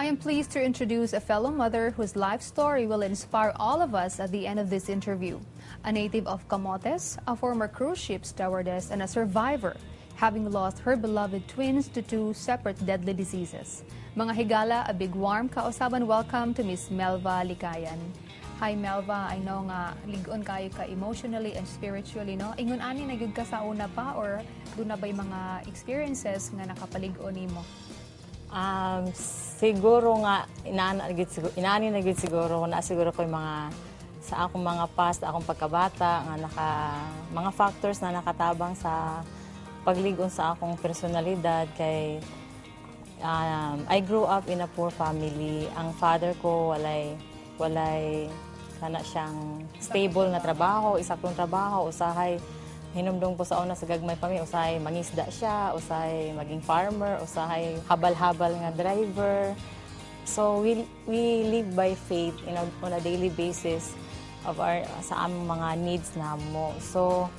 I am pleased to introduce a fellow mother whose life story will inspire all of us at the end of this interview. A native of Camotes, a former cruise ship stewardess, and a survivor, having lost her beloved twins to two separate deadly diseases. Mga higala, a big warm kausaban welcome to Miss Melva Licayan. Hi, Melva, I know nga lig-on kayo ka emotionally and spiritually, no? Ingon ani na gyud ka sa una pa or duna ba'y mga experiences nga nakapalig-on nimo? Siguro nga inaana gid siguro, inaani na gid siguro na siguro ko yung mga sa akong mga past, akong pagkabata nga naka mga factors na nakatabang sa pagligon sa akong personalidad kay I grew up in a poor family. Ang father ko walay kana siyang stable nga trabaho, isaktong trabaho, usahay hinumdum ko sa una sa gagmay pa mi, usahay mangisda siya, usahay maging farmer, usahay habal-habal nga driver. So we live by faith on a daily basis of our sa among mga needs namo. So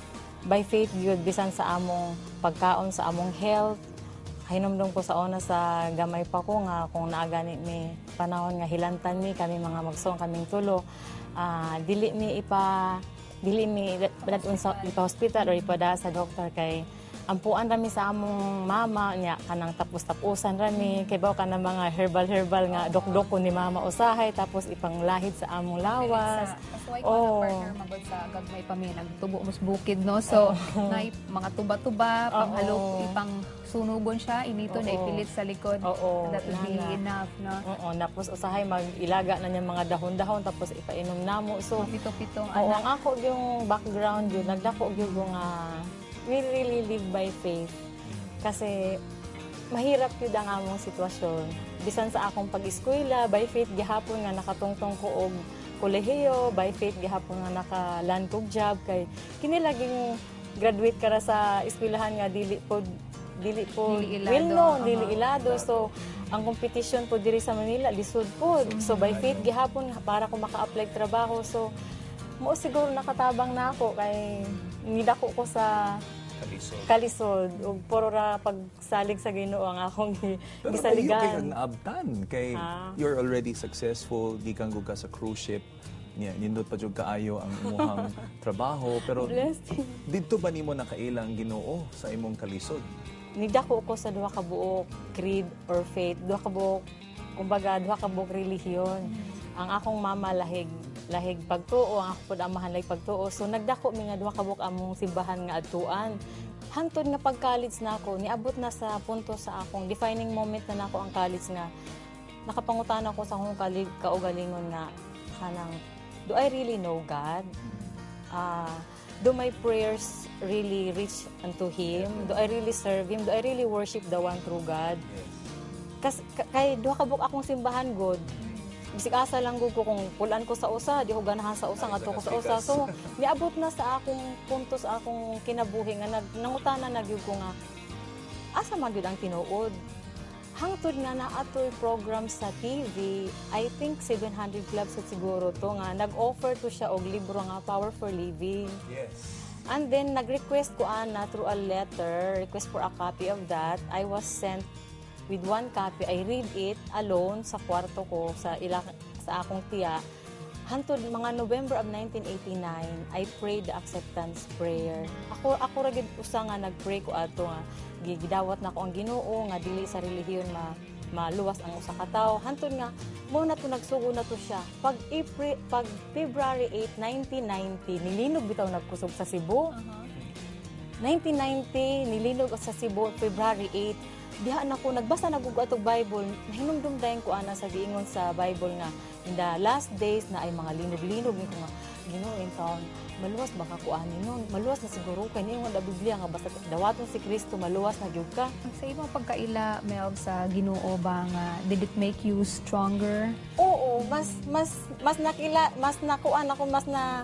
by faith gyud, bisan sa among pagkaon, sa among health. Hinumdum ko sa una sa gamay pa ko nga kung naa gani mi panahon nga hilantan mi, kami mga magsuon, kaming tulo, dili mi ipa dili mi dad-on sa ipa hospital or ipada sa doktor kay ampuan rami sa among mama niya, kanang tapos-tapusan rami kay baw kanang mga herbal herbal nga dokdok ko ni mama usahay, tapos ipanglahid sa among lawas. That's why ko na partner magod sa gagmay pa mi nagtubo mos bukid, no? So nay mga tuba-tuba, panghalok, ipang sunugon siya inito na ipilit sa likod. That would be Nana. Enough, no? Oo, tapos usahay mag-ilaga na niya mga dahon-dahon, tapos ipainom namo. So Pito-pitong oo, anak. Ang ako yung background yun, nagdako gyud ko nga we really live by faith. Kasi mahirap yun ang among sitwasyon. Bisan sa akong pag-eskwela, by faith gihapon nga nakatungtong ko og kolehiyo, by faith gihapon nga naka-land kog job kay kini laging graduate ka ra sa eskwelahan nga dili po Dili ilado. Well known, dili ilado. So ang competition po diri sa Manila lisod po. So by faith gihapon para ko maka-apply og trabaho. So mo siguro nakatabang na ako kay nidako ko sa Kalisod. Kalisod ug puro ra pagsalig sa Ginoo ang akong Pero kayo kay gisaligan. Kang naabtan kay you're already successful, gikan gud ka sa cruise ship. Niya, nindot pa jud kaayo ang imuhang trabaho, pero Blessed. Didto ba nimo nakaila ang Ginoo sa imong kalisod? Nidako ko sa duha ka buok creed or faith, duha ka buok, kumbaga duha ka buok relihiyon. Ang akong mama lahig lahig pagtuo, ang ako pud amahan lahig pagtuo. So nagdako mi nga duha ka buok among simbahan nga adtuan. Hantod nga pag college na ako, niabot na sa punto sa akong defining moment na nako ang college nga nakapangutana ko sa akong kalig kaugalingon nga kanang, "Do I really know God? Do my prayers really reach unto Him? Do I really serve Him? Do I really worship the one true God?" Kas, kay duha ka buok akong simbahan god. Bisig asa lang gud ko kung pulan ko sa usa, di ko ganahan sa usa, ngadto ko sa usa. So niabot na sa akong punto sa akong kinabuhi nga nangutana na gyud ko nga asa man gyud ang tinuod. Hangtod nga naa atoy program sa TV, I think 700 Club sa siguro to, nga nag-offer to siya og libro nga Power for Living. And then nag-request ko ana through a letter, request for a copy of that. I was sent with one copy. I read it alone sa kwarto ko sa ila sa akong tiya. Hantod mga November of 1989, I prayed the acceptance prayer. Ako ra gid usa nga nag-pray ko ato nga gidawat nako ang Ginoo nga dili sa relihiyon ma maluwas ang usa ka tawo. Hantod nga mo na to nagsugo na to siya. Pag April, pag February 8, 1990, nilinog bitaw nagkusog sa Cebu. 1990 nilinog sa Cebu, February 8. Diha na ko nagbasa na gud atog Bible. Nahinumdum dayon ko ana sa giingon sa Bible nga in the last days na ay mga linog-linog. Ko nga, "Ginoo, in town maluwas ba ka ko ani nun? Maluwas na siguro kay niingon ang Biblia nga basta dawaton si Kristo, maluwas na gyud ka." Sa imong pagkaila, Mel, sa Ginoo ba nga did it make you stronger? Oo, mas nakila mas nakuan ako, mas na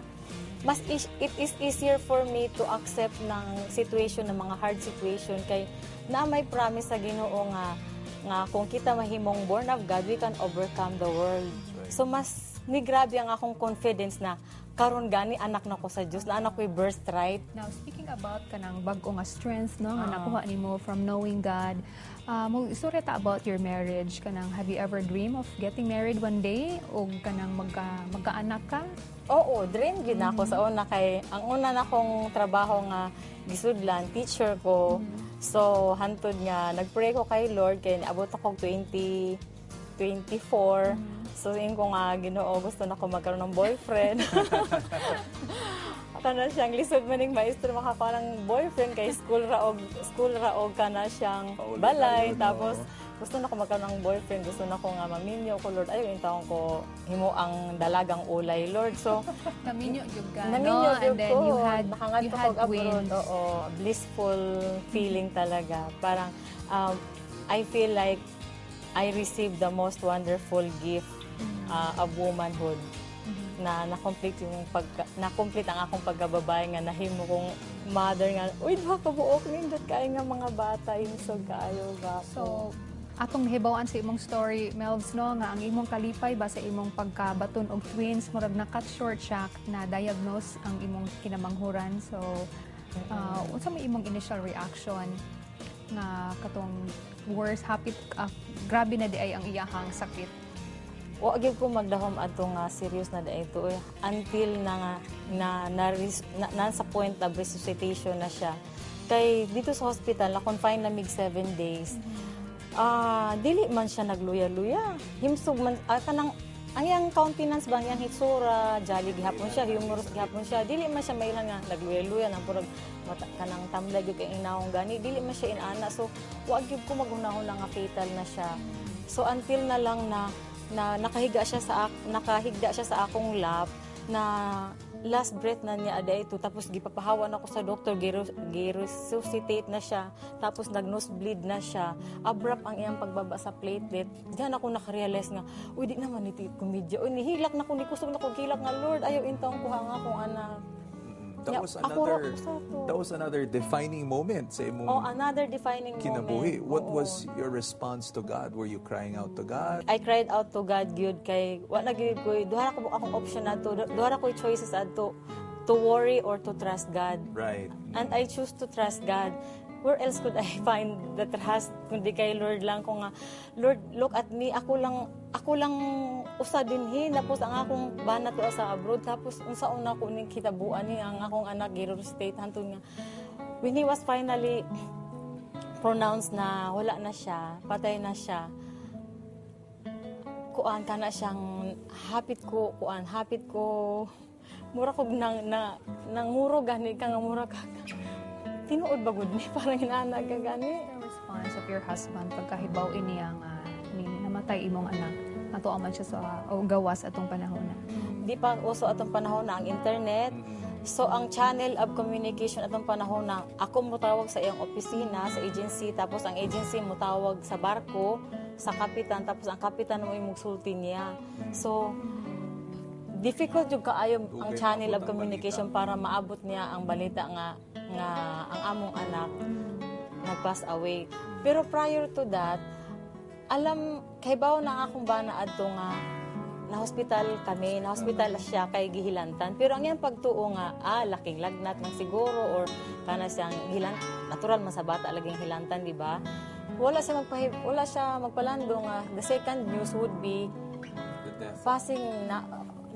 mas is, it is easier for me to accept ng situation, ng mga hard situation, kay na may promise sa Ginoo nga kung kita mahimong born of God, we can overcome the world. Right. So mas ni grabe ang akong confidence na Karon gani anak na ko sa Dios, naa na ko'y birthright. Now, speaking about kanang bag-o nga strength, no, nga nakuha nimo from knowing God, mo istorya ta about your marriage. Kanang have you ever dream of getting married one day o kanang magkaanak ka? Oo, dream gyud na ako sa una kay ang una na kong trabaho nga gisudlan, teacher ko. So hantod nga nagpray ko kay Lord kay niabot ako 20 24. So ingon ko nga, "Ginoo, gusto na ko magkaroon ng boyfriend." Kana siyang lisod maning maestro makakuha ng boyfriend kay school ra og kana siyang Pauli balay tayo, no? Tapos gusto na ko magkaroon ng boyfriend, gusto na ko nga maminyo ko. "Lord, ayaw intawon ko himo ang dalagang ulay, Lord." So Naminyo gyud ka, naminyo no? gyud And then ko. you Nakangadto had kog abroad. twins. Oo, blissful feeling talaga. Parang I feel like I received the most wonderful gift of womanhood na na-complete yung pagka, na-complete ang akong pagkababae nga nahimo kong mother nga, uy, duha ka buok, nindot kaayo nga mga bata, himsog kaayo ba. So, atong nahibaw-an sa imong story, Melvs, no, nga ang imong kalipay ba sa imong pagkabaton og twins, murag na cut short siya na diagnose ang imong kinamanghuran. So, unsa may imong initial reaction nga katong worst hapit grabe na di ay ang iyahang sakit? Wa gyud ko magdahom adto nga serious na diay to eh, until na nga na, na sa point of resuscitation na siya. Kay dito sa hospital na confine na mig 7 days. Ah, dili man siya nagluya-luya. Himsog man kanang ang iyang countenance ba, ang iyang hitsura, jolly gihapon siya, humorous gihapon siya. Dili man siya mailan nga nagluya-luya nang purag mata, kanang tamlay gyud kay inawong gani. Dili man siya inana. So, wa gyud ko maghunahuna nga fatal na siya. So until na lang na na nakahigda siya sa akong lap na last breath na niya ada ito, tapos gipapahawan ako sa doktor, giresuscitate na siya, tapos nag nosebleed na siya, abrupt ang iyang pagbaba sa platelet. Diyan ako nakarealize nga, uy, di naman ito komedya, uy, nihilak na ko, nikusog na ko hilak nga, "Lord, ayaw intawon kuha nga akong anak." That was Yeah, ako ra another usa to. That was another defining moment sa imong Oh, another defining kinabuhi. moment. What Oo. Was your response to God? Were you crying out to God? I cried out to God gyud kay wa na gyud ko, duha ra ko akong option adto, duha ra ko choices adto, to worry or to trust God. And I choose to trust God. Where else could I find the trust kundi kay Lord lang ko nga, "Lord, look at me, ako lang usa dinhi, tapos ang akong bana to sa abroad, tapos unsaon nako ning kitabuan ni ang akong anak gi-resuscitate." Hantod nga when he was finally pronounced na wala na siya, patay na siya, kuan kana siyang hapit ko, kuan, hapit ko mura kog nang na nanguro gani ka nga mura ka tinuod ba gud ni, parang inana ka gani. The response of your husband pagkahibaw niya nga ni namatay imong anak, natuwa man siya sa o gawas atong panahon na? Di pa uso atong panahon na ang internet. So ang channel of communication atong panahon na, ako motawag sa iyang opisina sa agency, tapos ang agency motawag sa barko sa kapitan, tapos ang kapitan mo mugsulti niya. So difficult jud kaayo ang Dugay channel of maabot ang communication para maabot niya ang balita nga nga ang among anak nag-pass away. Pero prior to that, alam kahibaw na ang akong bana adto nga na hospital kami, na hospital siya kay gihilantan. Pero ang iyang pagtuo nga, laking lagnat lang siguro or kana siyang hilant, natural man sa bata laging hilantan, di ba? Wala siya magpalando nga the second news would be The death passing na,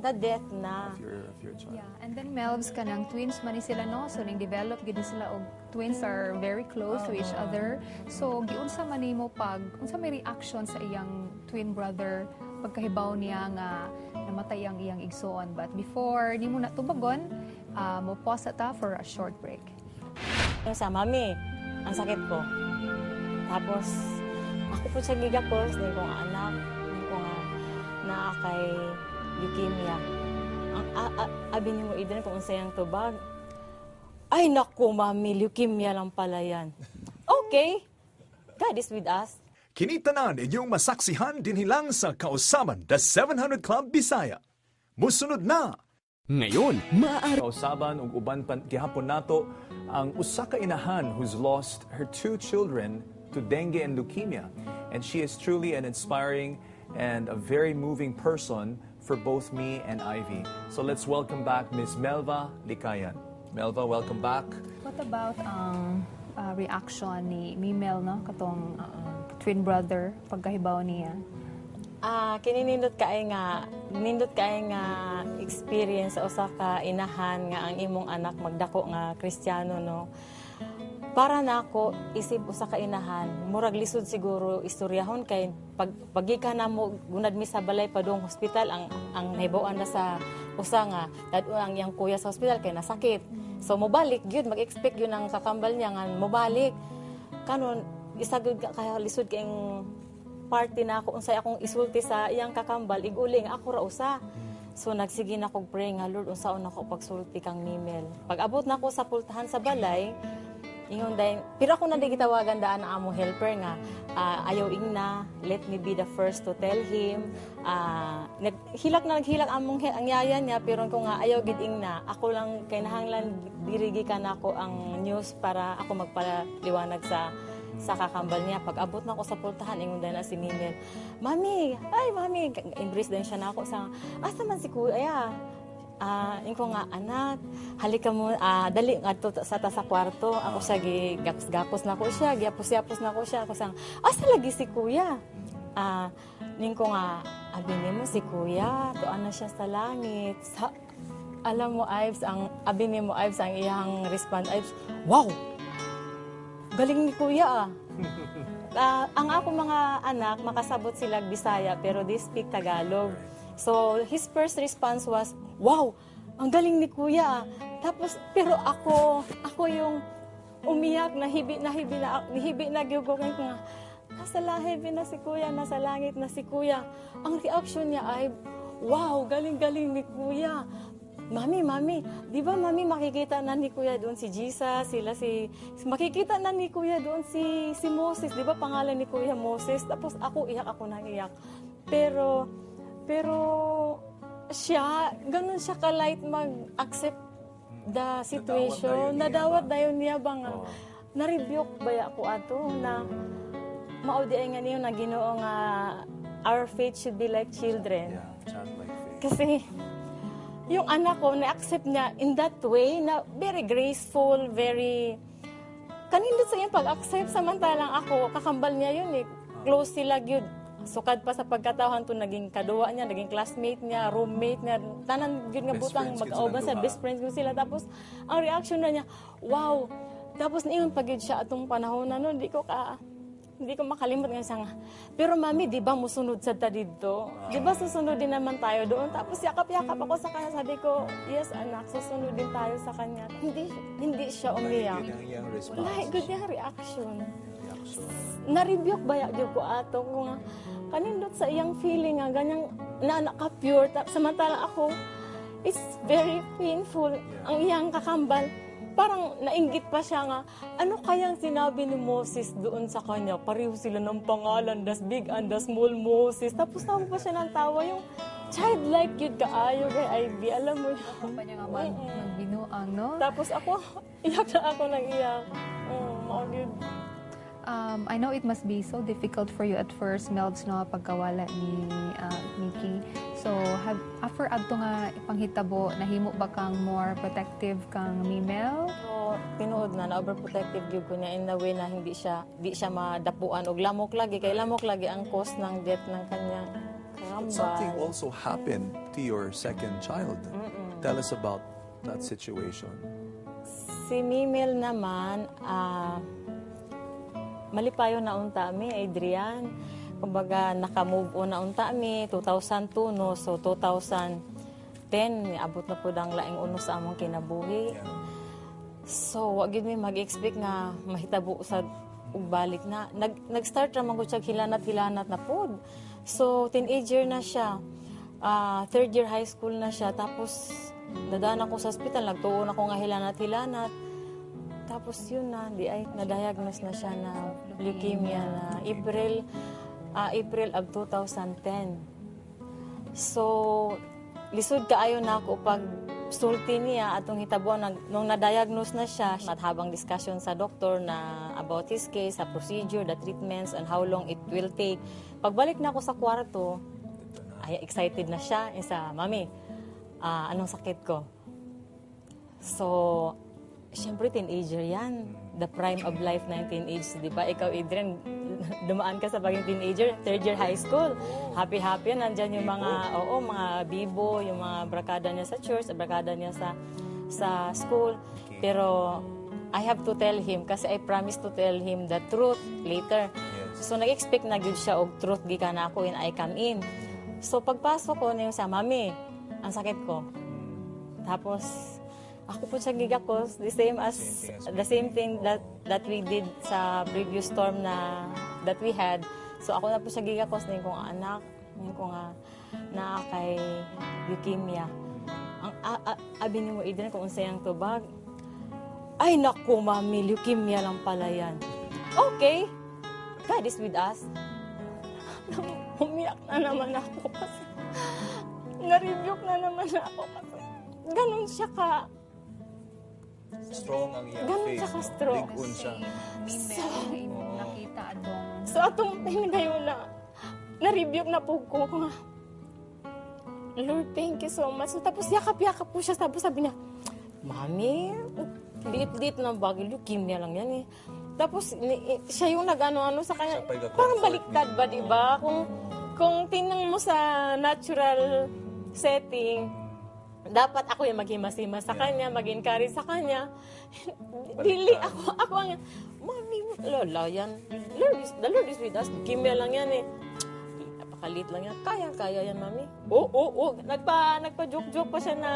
the death na. of your child. Yeah, and then Melvs, kanang twins man ni sila, no? So ning develop gid ni sila og twins are very close to each other. So giunsa man nimo pag unsa may reaction sa iyang twin brother pagkahibaw niya nga namatay ang iyang igsoon? But before nimo na tubagon, mo pause ta for a short break. Yung sa mami, ang sakit ko. Tapos, ako po siya gigakos, ni ko nga anak, ni ko nga naa kay leukemia. Ang abi nimo, Eden, kung unsay ang tubag. "Ay nako, mami, leukemia lang pala yan." Okay. God is with us. Kini tanan inyong masaksihan dinhi lang sa Kausaban, The 700 Club Bisaya. Musunod na! Ngayon, maaari Kausaban ug uban pa gihapon nato ang usa ka inahan who's lost her two children to dengue and leukemia. And she is truly an inspiring and a very moving person. for both me and Ivy. So let's welcome back Miss Melva Licayan. Melva, welcome back. What about ang reaction ni Mimel, no? Katong twin brother, pagkahibaw niya? Ah, kini nindot kay nga experience sa usa ka inahan nga ang imong anak magdako nga Kristiyano, no. Para nako isip usa ka inahan, murag lisod siguro istoryahon kay pag pagikan namo gunad mi sa balay padung hospital, ang nahibaw-an na sa usa nga dad-on ang iyang kuya sa hospital kay nasakit. So mobalik gyud, mag-expect gyud ang kakambal niya nga mobalik. Karon isa gyud ka lisod kay party na ako unsay akong isulti sa iyang kakambal, ig-uli nga ako ra usa. So nagsige na kog pray nga, "Lord, unsaon nako pagsulti kang Mimel?" Pag abot nako sa pultahan sa balay, ingon dayon, pero ako na di gitawagan daan ang among helper nga, "Ayaw ingna, let me be the first to tell him." Naghilak na naghilak among ang yaya niya, pero ko nga ayaw gid ingna. Ako lang kay nahanglan diri gikan nako ang news para ako magpaliwanag sa kakambal niya. Pag abot na ako sa pultahan, ingon na si Mimel, "Mami, ay mami," embrace din siya na ako sa, "Asa man si kuya?" Ingon ko nga, "Anak, halika mo, dali ngadto sa ta sa kwarto." Ako siya gi gakos-gakos na ko siya, giyapos-yapos na ko siya. Ako sang, "Asa lagi si kuya?" Ning ko nga, "Abi nimo si kuya, tuan na siya sa langit." Sa, alam mo, Ives, ang abi nimo, Ives, ang iyang respond, Ives, "Wow! Galing ni kuya ah." Ang ako mga anak, makasabot sila Bisaya, pero they speak Tagalog. So, his first response was, "Wow, ang galing ni kuya ah." Tapos, pero ako yung umiyak, nahibi, nahibi na, nahibi na, gyud ko nga, "Nasa langit na si kuya, nasa langit na si kuya." Ang reaction niya ay, "Wow, galing-galing ni kuya. Mami, mami, di ba mami makikita na ni kuya doon si Jesus, sila si, makikita na ni kuya doon si Moses, di ba pangalan ni kuya Moses?" Tapos ako, iyak ako nang iyak. Pero siya, ganun siya ka-light mag-accept the situation. Nadawat dayon niya Nadawat ba? Dayon niya ba nga. Oo. Na-rebuke ba ako ato na mao di ay nga niyo na Ginoo nga our faith should be like children. Yeah, childlike faith. Kasi yung anak ko, na-accept niya in that way na very graceful, very kanindot sa iyang pag-accept. Samantalang ako, kakambal niya yun eh. Close sila gyud. Sukad pa sa pagkatawhan to, naging kaduwa niya, naging classmate niya, roommate niya, tanan gyud nga Best butang friends gyud mag-auban silang sa duha. Best friends gyud sila. Tapos ang reaction na niya, "Wow." Tapos niingon pa gyud siya atong panahon na no, hindi ko makalimot nga siya nga, "Pero mami, di ba musunod sa ta didto? Di ba susunod din naman tayo doon?" Tapos yakap-yakap ako sa kanya. Sabi ko, "Yes anak, susunod din tayo sa kanya." Hindi hindi siya umiyak. Lahi gyud ang iyang response. Lahi gud yung reaction. Reaction. Na-rebuke ba gyud ko ato ko nga kanindot sa iyang feeling nga ganyang na naka-pure. Samantalang ako, it's very painful. Ang iyang kakambal, parang nainggit pa siya nga, "Ano kayang sinabi ni Moses doon sa kanya? Pareho sila ng pangalan, the big and the small Moses." Tapos tawa pa siya ng tawa, yung childlike yun kaayo kay Ivy, alam mo yun. Pa niya nga magbinuang, no? Tapos ako, iyak na ako ng iyak. Mao gyud. I know it must be so difficult for you at first, Melbs, no, pagkawala ni Nikki. So, after adto nga ipanghitabo, nahimo ba kang more protective kang Mimel? So, tinuod na na overprotective gyud ko niya in a way na hindi siya di siya madapuan og lamok lagi kay lamok lagi ang cause ng death ng kanyang kakambal. Something also happened to your second child. Tell us about that situation. Si Mimel naman, malipayon na unta mi, Adrian. Kumbaga, naka-move on na unta mi, 2002, no? So, 2010, abot na po ang laing uno sa among kinabuhi. So, wa gyud mi mag-expect nga mahitabo sa ug balik na. Nag-start ra man gud siya hilanat-hilanat na pod. So, teenager na siya. Third year high school na siya. Tapos, dadaan ako sa ospital, nagtuon ako nga hilanat-hilanat. Tapos yun na, di ay, na-diagnose na siya na leukemia na April of 2010. So, lisod kaayo na ako pag sulti niya atong hitabuan nung na-diagnose na siya at habang discussion sa doktor na about his case, sa procedure, the treatments, and how long it will take. Pagbalik na ako sa kwarto, Ay, excited na siya. Isa, "Mami, anong sakit ko?" So, syempre teenager yan. The prime of life na yung teenage, di ba? Ikaw, Adrian, dumaan ka sa pagiging teenager, third year high school. Happy-happy yan. Nandyan yung mga, oo, mga bibo, yung mga brakada niya sa church, brakada niya sa school. Pero, I have to tell him kasi I promise to tell him the truth later. So, nag-expect na gyud siya og truth gikan nako when I come in. So, pagpasok ko niya sa, "Mami, ang sakit ko." Tapos, ako po siya gigakos, the same as, Same thing as the same thing that we did sa previous storm na that we had. So, ako na po siya gigakos, ning kong anak, ning ko nga, naa kay leukemia. Ang abi nimo, Adrian, kung unsay ang tubag. "Ay, naku, Mami, leukemia lang pala yan. Okay, God is with us." Umiyak na naman ako kasi na-rebuke na naman ako kasi ganun siya ka Strong ang iyang Ganun faith, siya no? ka-strong. Lig-on siya. Same meme nga imong nakita atong So atong time na yun na na-rebuke na po ko nga, "Lord, thank you so much." So, tapos yakap-yakap po siya. Tapos sabi niya, "Mami, liit-liit na bagay, leukemia lang yan eh." Tapos siya yung nag-ano-ano sa kanya. Siya pa'y ga-comfort Parang baliktad ba, niya. Di ba? Kung tingnan mo sa natural setting, dapat ako yung maghimas-himas sa kanya, mag-encourage sa kanya. Dili, ako ang, "Mami, lola yan. The Lord is with us. Leukemia lang yan eh. Napakaliit lang yan. Kaya-kaya yan, Mami." Oo. Nagpa-joke-joke pa siya na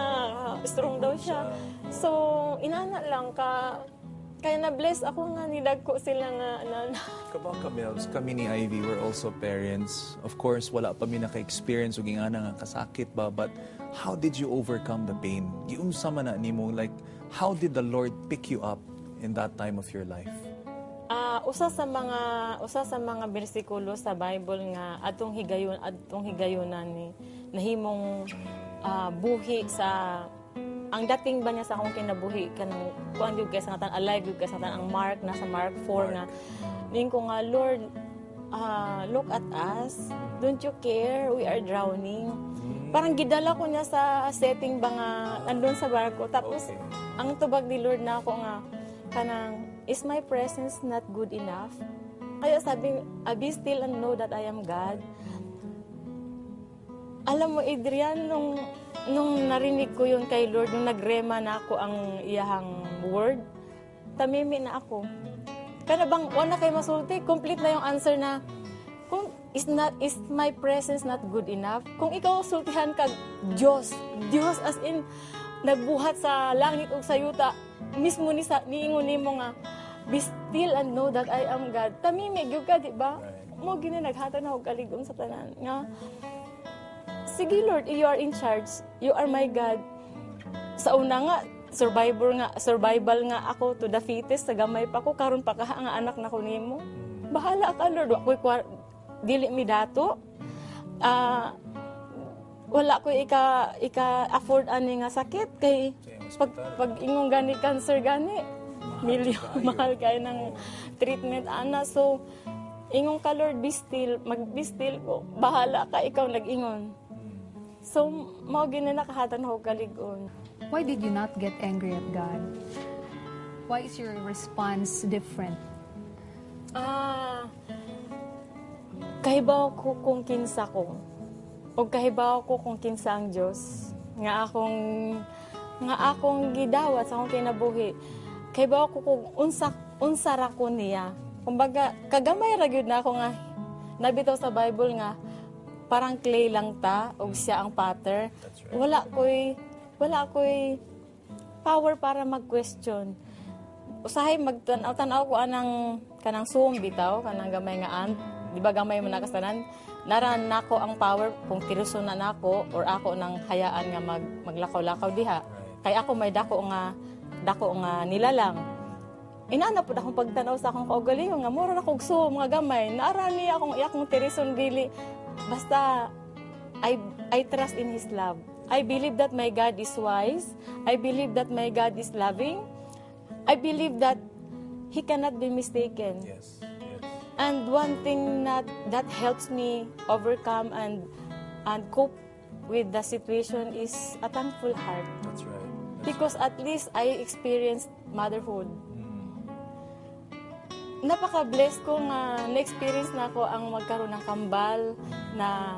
strong daw siya. So, inana lang ka, kaya na-bless ako nga nidagko sila nga na Kabaw ka, Melvs, kami ni Ivy, we're also parents. Of course, wala pa mi naka-experience og ingana nga kasakit ba, but how did you overcome the pain? Giunsa man na nimo, like, how did the Lord pick you up in that time of your life? Ah, usa sa mga bersikulo sa Bible nga atong higayonan ni nahimong buhi sa ang dating ba niya sa akong kinabuhi, kanang kuan gyud kay sa ngatan, alive gyud kay sa ngatan, ang Mark, nasa Mark 4 nga ning ko nga, "Lord, look at us. Don't you care we are drowning?" Parang gidala ko niya sa setting ba nga nandun sa barko, tapos ang tubag ni Lord na ako nga kanang, "Is my presence not good enough?" Kaya sabi, "Be still and know that I am God." Alam mo, Adrian, nung narinig ko yun kay Lord, nung nagrema na ako ang iyahang word, tamimi na ako. Kana bang, wala kay masulti, complete na yung answer na, kung is not is my presence not good enough? Kung ikaw sultihan ka Dios, Dios as in nagbuhat sa langit ug sa yuta mismo ni sa niingon nimo nga, "Be still and know that I am God," tamimi gyud ka, di ba? Mo gini naghatag na og kalig-on sa tanan nga, "Sige Lord, you are in charge. You are my God." Sa una nga survivor nga, survival nga ako to the fittest sa gamay pa ko, karon pa kaha nga anak na ko nimo. Bahala ka, Lord. Wa ko'y dili mi dato. Wala ko ika afford ani nga sakit kay Sa pag hospital. Pag ingong gani cancer gani, milyon, mahal kay ng treatment ana. So ingong ka, "Lord, be still," mag be still ko. "Bahala ka, ikaw nag-ingon." So mao gini nakahatag og kalig-on. Why did you not get angry at God? Why is your response different? Kahibaw ko kung kinsa ko. O kahibaw ko kung kinsa ang Dios nga akong gidawat sa akong kinabuhi. Kahibaw ko kung unsa ra ko niya. Kumbaga kagamay ra gyud na ako nga nabitaw sa Bible nga parang clay lang ta ug siya ang potter. That's right. Wala ko'y power para mag-question. Usahay magtan-aw ko anang kanang suom bitaw, kanang gamay nga ant. Di ba gamay mo nakasanan? Naran nako ang power kung tiruson na nako or ako nang hayaan nga maglakaw-lakaw diha. Kay ako may dako nga nilalang. Inana pud akong pagtan-aw sa akong kaugalingon nga mura na kog suom nga gamay. Naara niya akong akong tirison dili. Basta I trust in His love. I believe that my God is wise. I believe that my God is loving. I believe that He cannot be mistaken. And one thing that helps me overcome and and cope with the situation is a thankful heart. That's right. That's Because at least I experienced motherhood. Napaka-blessed ko nga na-experience na ako ang magkaroon ng kambal na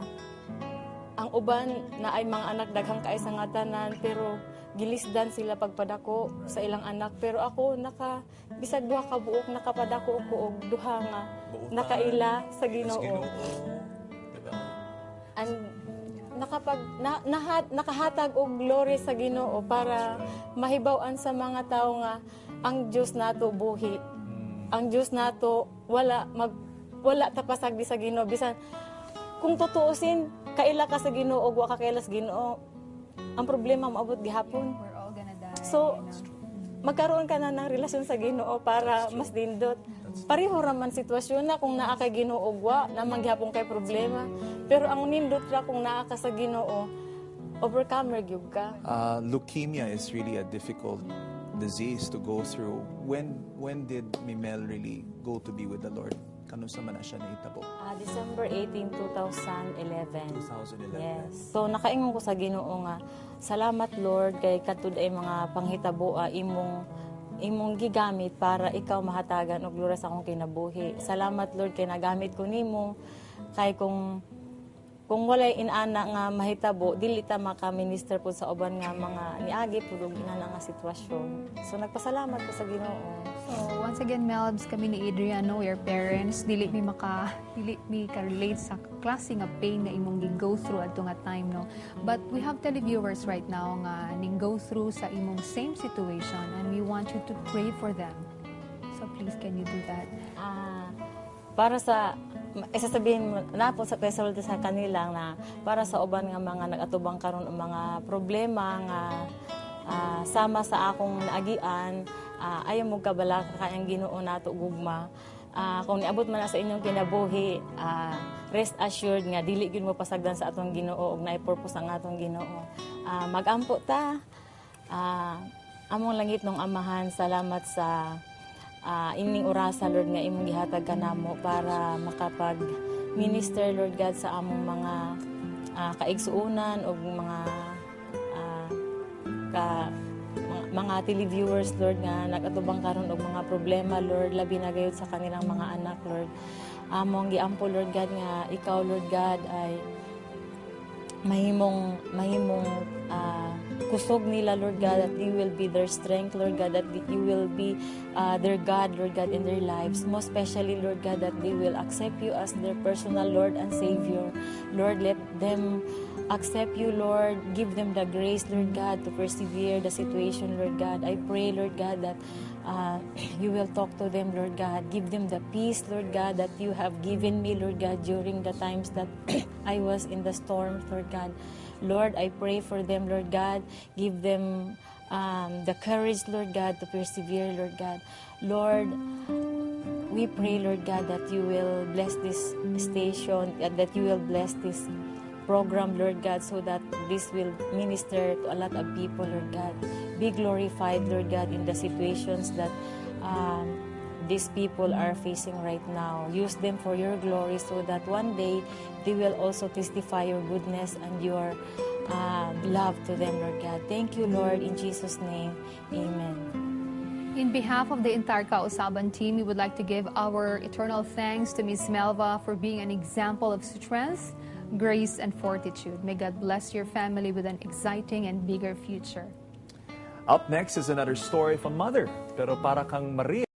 ang uban na ay mga anak daghang kay sa nga tanan, pero gilisdan sila pagpadako sa ilang anak, pero ako naka bisag duha ka buok nakapadako ko og duha nga Buotan. Nakaila sa Ginoo. Ginoo. Diba? And nakapag na, nahat, nakahatag og glory sa Ginoo para mahibaw-an sa mga tao nga ang Dios nato buhi. Ang Dios nato wala ta pasagdi sa Ginoo, bisan kung tutuusin kaila ka sa Ginoo ug wa ka kaila sa Ginoo, ang problema maabot gihapon. We're all gonna die. So, magkaroon ka na ng relasyon sa Ginoo para mas dindot. Pareho ra man sitwasyon na kung naa kay Ginoo ug wa, naman gihapon kay problema. Pero ang nindot ra kung naa ka sa Ginoo, overcomer gyud ka. Leukemia is really a difficult disease to go through. When did Mimel really go to be with the Lord? Kanus-a man na siya nahitabo? December 18, 2011. 2011. Yes. So nakaingon ko sa Ginoo nga, "Salamat, Lord, kay katud ay mga panghitabo imong gigamit para ikaw mahatagan og gloria sa akong kinabuhi. Salamat, Lord, kay nagamit ko nimo, kay kung walay inana nga mahitabo, dili ta maka-minister pud sa uban nga mga niagi pud og inana nga sitwasyon." So nagpasalamat ko sa Ginoo. So, once again, Melbs, kami ni Adrian, no, your parents, dili mi ka-relate sa klase nga pain nga imong gi-go through adto nga time, no. But we have televiewers right now nga ning go through sa imong same situation and we want you to pray for them. So please, can you do that? Para sa isasabihin mo na po sa pesolti sa kanila na para sa uban nga mga nag-atubang karon og mga problema nga sama sa akong naagian, ayaw mo kabalaka kay ang Ginoo nato gugma. Kung niabot man na sa inyong kinabuhi, rest assured nga dili gyud mo pasagdan sa atong Ginoo ug naay purpose ang atong Ginoo. Magampo ta. Among langitnong Amahan, salamat sa ining orasa, Lord, nga imong gihatag kanamo para makapag minister, Lord God, sa among mga kaigsuonan ug mga mga televiewers, Lord, nga nagatubang karon og mga problema, Lord, labi na gayud sa kanilang mga anak, Lord. Among giampo, Lord God, nga ikaw, Lord God, ay mahimong kusog nila, Lord God, that you will be their strength, Lord God, that you will be their God, Lord God, in their lives. Most especially, Lord God, that they will accept you as their personal Lord and Savior. Lord, let them accept you, Lord. Give them the grace, Lord God, to persevere the situation, Lord God. I pray, Lord God, that you will talk to them, Lord God. Give them the peace, Lord God, that you have given me, Lord God, during the times that I was in the storms, Lord God. Lord, I pray for them, Lord God. Give them the courage, Lord God, to persevere, Lord God. Lord, we pray, Lord God, that you will bless this station, that you will bless this program, Lord God, so that this will minister to a lot of people, Lord God. Be glorified, Lord God, in the situations that these people are facing right now. Use them for your glory so that one day they will also testify your goodness and your love to them, Lord God. Thank you, Lord. In Jesus' name, amen. In behalf of the entire Kausaban team, we would like to give our eternal thanks to Ms. Melva for being an example of strength, grace, and fortitude. May God bless your family with an exciting and bigger future. Up next is another story from Mother, pero para kang Maria.